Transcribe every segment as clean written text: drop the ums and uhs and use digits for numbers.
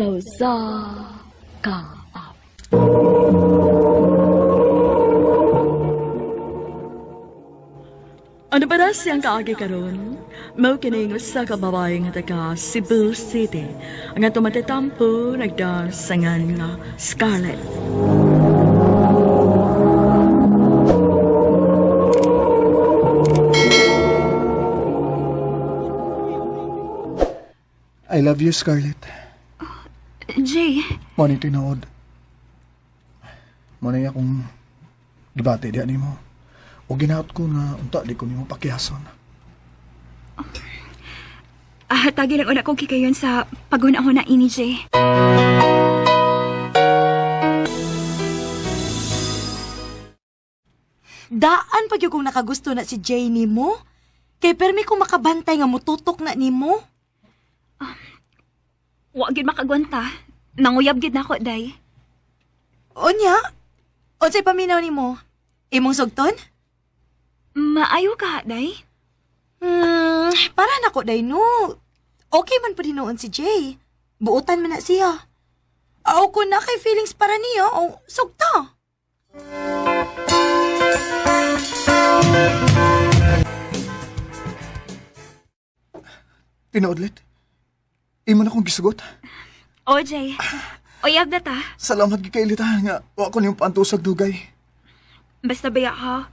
Sa usa ka awit. Ano ba na siyang kaagi karon? Mao kining usa ka babae nga taga Cebu City. Ang atong matatampo nagdasangan nga Scarlett. I love you, Scarlett. Jay, Mo ni tinuod. Mo ni akong gibati diha nimo. O ginaot ko na unta di ko nimo pakihason. Tagi lang una kong kikayon sa paghuna-huna ini, Jay. Daan pag yung kung nakagusto na si Jay nimo. Kay permi ko makabantay nga mututok na nimo. Wa gid makagwanta. Nanguyab gid nako, day. Unya, unsay paminaw nimo? Imong sugton? Maayo ka, day. Para nako day no. Okay man pa noon si Jay. Buotan man na siya. Aw ko na kay feelings para niya o sugta. Tinuod, Let. Imo na kong gisugot. O, Jay. Uyab na ta. Salamat gid kay Lita nga wa ko niyong paantusag dugay. Basta baya ha.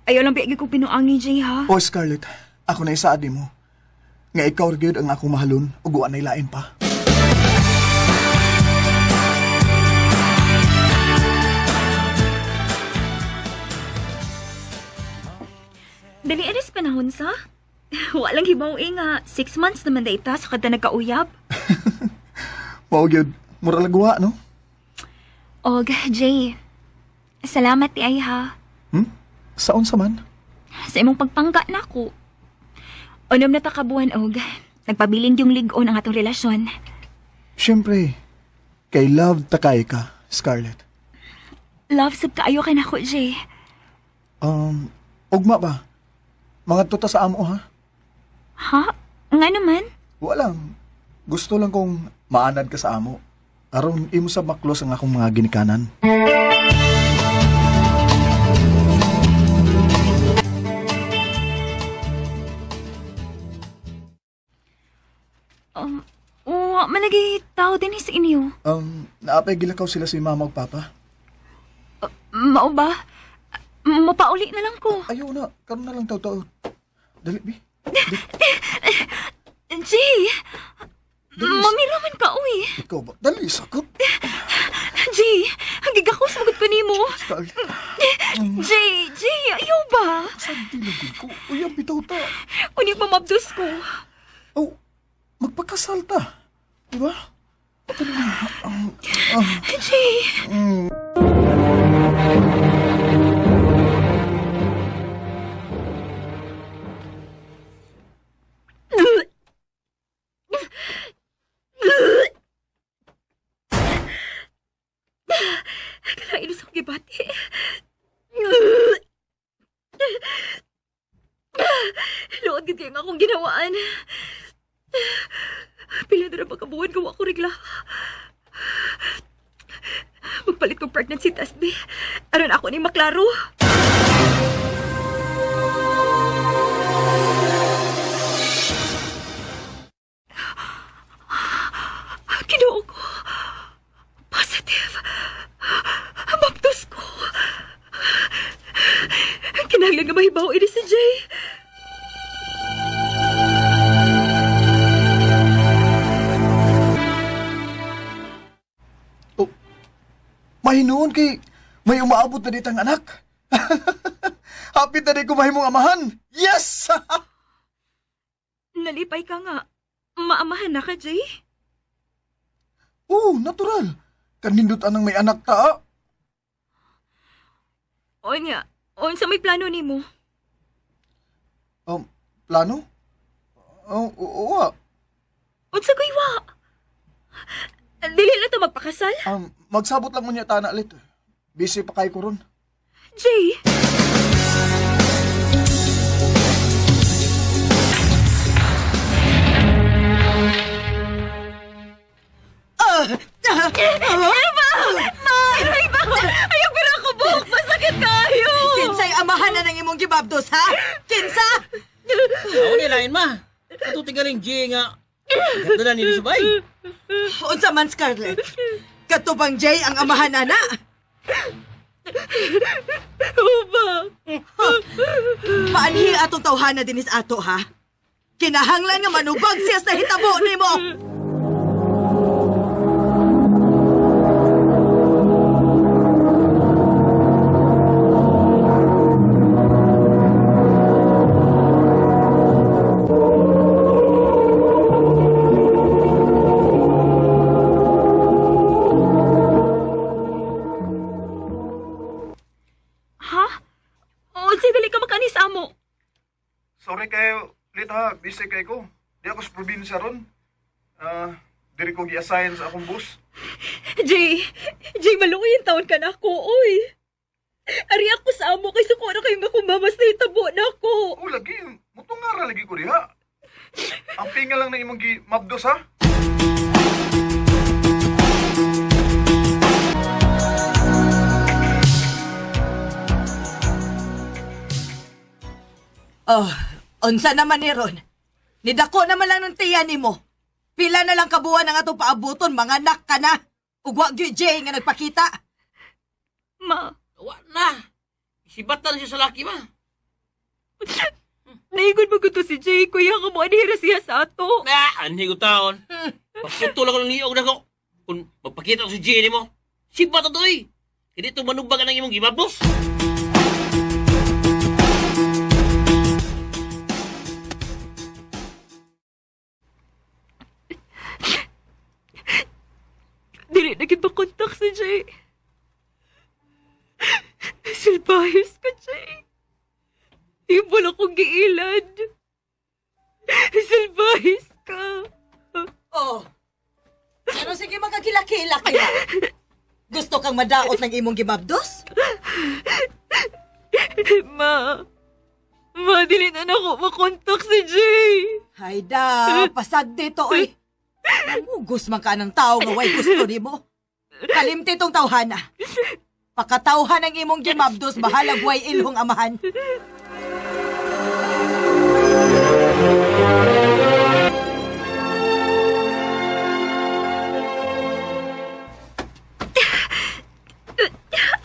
Ayaw lang biya ko pinuangi, Jay, ha? O Scarlett, ako na isaad nimo. Nga ikaw ra gyud ang akong mahalon ug wa nay lain pa. Dali aris panahon sa. Wa lang hibaw eh nga 6 months naman da ita sa kada nagkauyab. Mao gyud, mura lagwa no? Og, Jay. Salamat ti ay ha. Saon sa man? Sa imong pagpangga nako. Unom na ta ka buwan og nagpabilin yung lig-on ang atong relasyon. Siyempre, kay love takay ka, Scarlett. Love sub kaayo ka nako, Jay. Ugma ba? Mga tuta sa amo, ha? Ha? Nga naman? Wala lang. Gusto lang kong maanad ka sa amo. Aron imo sa maklos ang akong mga ginikanan. Wa man lagi tao din sa inyo. Naapay gilakaw sila si mama ug papa. Mao ba? Mapauli na lang ko. Ayaw na, karon na lang tao-tao. Dali, bi. Jay! Dali. Mamilo man ka, uy. Ikaw ba? Dali, sakot. Jay, hanggang ako sumagot ko nimo. Scarlett, Jay, Jay, ayaw ba? sa dilagod ko. Uyab, bitaw ta. Unig mamabdos ko. Oh, magpakasal ta. Diba? Dali na. Jay! Kalain sa akong gibati. Luod gid kay nga akong ginawaan. Pila na ra pagkabuhan ko ako regla. Magpalit kong pregnancy test, be. Aron ako ni maklaro. Kinoo ko. Positive. Baptos ko. Kinahanglan nga mahibaw ini si Jay. Oh, mahinuon kay may umaabot na ditang anak. Happy na di ko mahimong amahan. Yes! Nalipay ka nga. Maamahan na ka, Jay. Oh, natural. Kanindot anang may anak ta. Onya, unsa may plano nimo? Plano? Oh, oo. Unsa ko'y wa? Dili na to magpakasal? Magsabot lang mo niya tana lit. Busy pa kay ko ron. Jay! Ma! Ma! Iba! Ayaw pero ako buhok! Masakit kayo! Kinsay amahan na ng imong gibabdos, ha? Kinsa? Ako ni lain ma. Katutigaling G nga. Kato na nili subay. Unsa man, Scarlett? Katubang Jay ang amahan ana. Uba! Paanhi atong tawhana dinis ato, ha? Kinahanglan nga manubag siya sa hitabo nimo. Ha? Unsa dali ka makanis amo? Sorry kayo, late ha. Busy kayo ko. Di ako sa probinsya ron. Ah, diri ko gi-assign sa akong boss. Jay! Jay, maluoy yung taon ka na ako, oy! Ari ako sa amo kay suko na kayo nga mamas na itabo na ako. Oh, lagi. Mutungara lagi ko diha. Ang pinga lang ng imong gi-mabdos ha. Oh, unsa naman ni Ron? Nidako naman lang ng tiyan nimo. Pila na lang kabuan ang atong paabuton, mga anak ka na. Ugwa gyud Jay nga nagpakita. Ma, Wa na. Sibatan siya sa laki ma. naigon mo to si Jay, kuya ka mo anhira siya sa ato. Na, anhi ko taon. Pagputol ako ng liog na ko. Kung magpakita ko si G nimo, sibatan to eh. Hindi ito manubag ang imong gibabos. Dili na gid makontak si Jay. Silbahis ka, Jay. Ibol akong giilad. Silbahis ka. Oh. Pero sige magkakilakilak kaya. Gusto kang madaot ng imong gibabdos? Ma, ma, dili na nako makontak si Jay. Hayda, pasag dito oy. Namugos man ka ng tao nga way gusto nimo. Kalimti tong tawhana. Pakatawhan ang imong gimabdos, bahalag way ilhong amahan.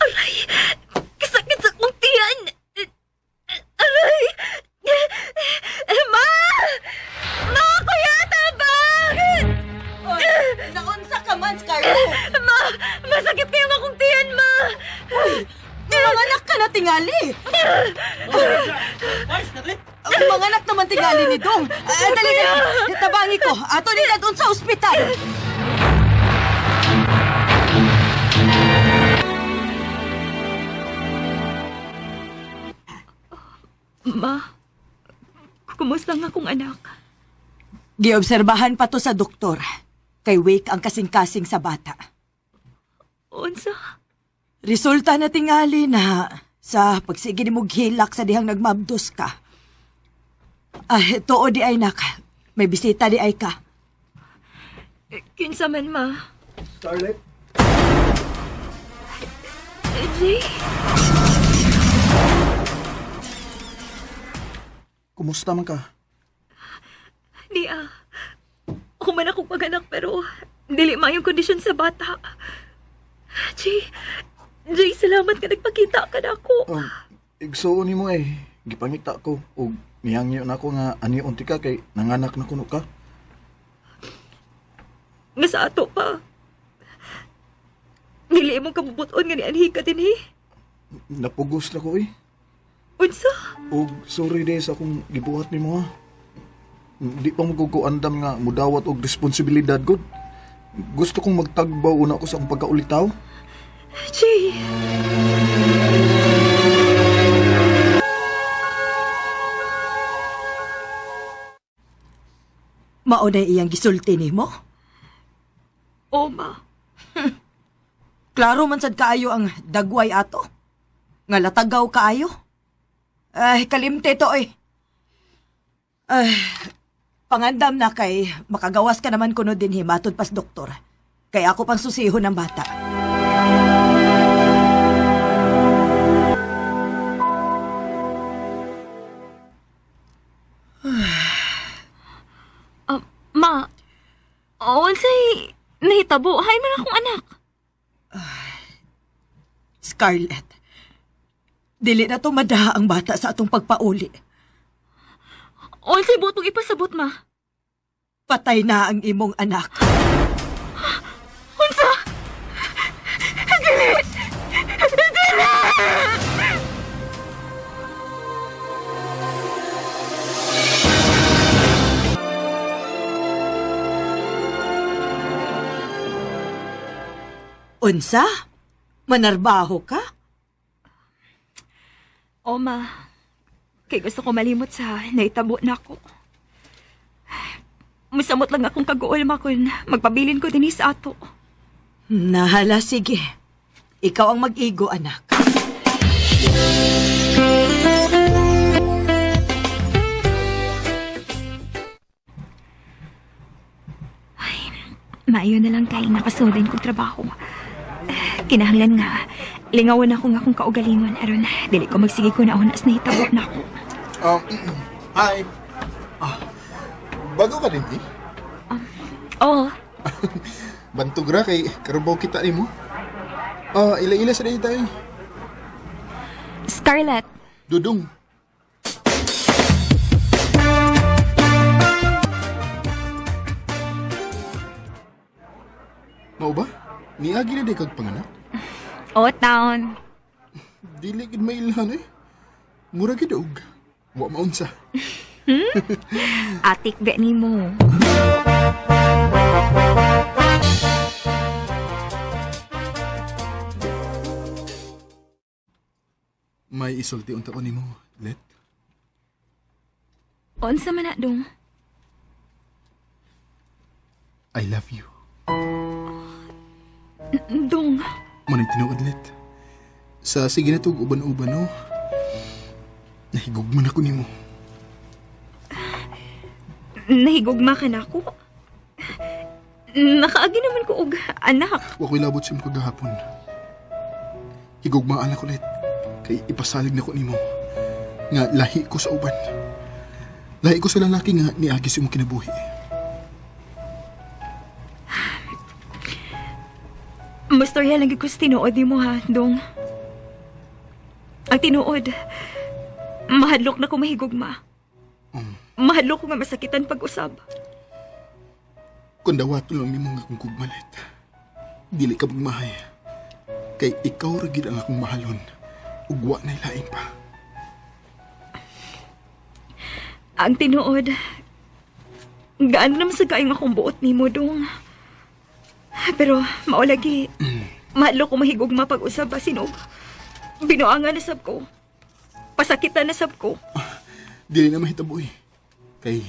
Aray! Kasakit sa akong tiyan! Aray! Ma! Ma, kuya, tabang! Oy, naunsa ka man, Scarlett? Ma! Masakit kayo ang akong tiyan, ma! Mga anak ka na tingali. Ay, Scarlett. Mga anak naman tingali ni Dong. Ah, dali, dali. Tabangi ko. Ato nila doon sa ospital. Ma, kumusta nga akong anak? Giobserbahan pa to sa doktor. Kay Wake ang kasing-kasing sa bata. Unsa? Resulta na tingali na sa pagsige nimo hilak sa dihang nagmabdos ka. Ay, tuo di ay nak. May bisita di ay ka. Kinsa man, ma? Scarlett? Jay? Kumusta man ka? Di ah. Ako man akong pag-anak pero dili maayong kondisyon sa bata. Jay, Jay, salamat ka nagpakita ka na ako. Oh, igsuon nimo eh. Gipangita ko og nihangyo na ako nga ani unti ka kay nanganak na kuno ka. Nga sa ato pa. Dili imong kabubuton nga nianhi ka din eh. Napugos na ko eh. Unsa? Og sorry day sa akong gibuhat nimo ha. Di pa mo ko andam nga mudawat og responsibilidad gud. Gusto kong magtagbaw una ko sa akong pagkaulitaw. Jay! Mao na iyang gisulti nimo. O ma, Klaro man sad kaayo ang dagway ato. Nga latagaw kaayo. Ay, kalimte to oy. Ay, pangandam na kay makagawas ka naman kuno din himatod pas doktor. Kaya ako pang susihon ng bata. Ma, unsay nahitabo? Hay man akong anak. Scarlett, dili na tumadaha ang bata sa atong pagpauli. Unsay butong ipasabot, ma? Patay na ang imong anak. Unsa? Dili! Dili! Unsa? Manarbaho ka? O, ma. Kay gusto ko malimot sa naitabo na ako. Musamot lang akong kaguol, ma, kun magpabilin ko dinhi sa ato. Nahala, sige. Ikaw ang mag-igo, anak. Maayo na lang kay nakasunod kong trabaho. Kinahanglan nga, lingawan ako nga akong kaugalingon aron dili ko magsige ko na as nahitabo na ako. Hi. Ah, bago ka din, eh? Oh, Bantog ra kay karubaw kita nimo. Ah, ila-ila sa tayo. Scarlett, Dudong. Mao ba? Niagi na di kag panganak? oh town. Dili gid mailhan eh. Mura gid og. Wa maunsa. Atik be nimo. May isulti unta ko nimo, Let. Unsa man na dong? I love you. Dong. Manay tinuod, Let. Sa sige na tug uban-uban no. Nahigugman ako nimo. Nahigugma ka na ako. Nakaagi naman ko og anak. Wa ko'y labot sa imong kagahapon. Higugmaan ako, Let. Kay ipasalig na ko nimo. Nga lahi ko sa uban. Lahi ko sa lalaki nga niagi sa imong kinabuhi. Mastorya lang gyud ko sa tinuod nimo ha, dong. Ang tinuod, mahadlok na ko mahigugma. Mahadlok ko nga masakitan pag-usab. Kung dawaton lang nimo nga akong gugma, Let. Dili ka magmahay. Kay ikaw ra gid ang akong mahalon. Ug wa na'y lain pa. Ang tinuod, gaan naman sa kaayong akong buot nimo, dong. Pero maulagi, mahadlok ko mahigugma pag-usab ba sinog. Binuangan na sab ko. Pasakitan na sab ko. Dili na mahitabo eh. Kay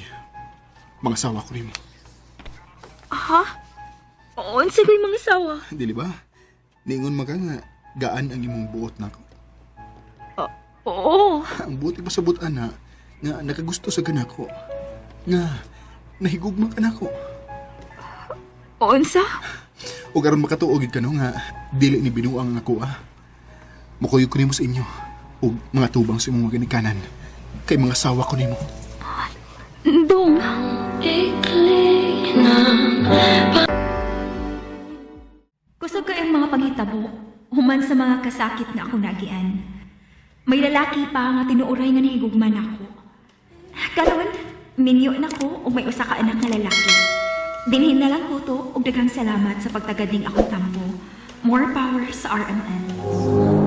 mga sawa ko nimo. Ha? Unsa ko'y mga sawa? Dili ba? Niingon man ka nga gaan ang imong buot nako. Oo. Ang buot ipasabot ana nga nakagusto sa kanako. Nga nahigugma ka nako. Unsa? O aron makatuo gid kano nga dili ni binuang ang ako ah. Mukuyog ko nimo sa inyo ug mga tubang sa imong mga ginikanan kay mga sawa ko nimo. Dong. Kusog kayong mga panghitabo, human sa mga kasakit na ako nagian. May lalaki pa nga tinuoray nga nahigugma nako. Karon, minyo na ko og may usa ka anak nga lalaki. Dinhin na lang ko to og daghang salamat sa pagtagad ning akong tampo. More power sa RMN.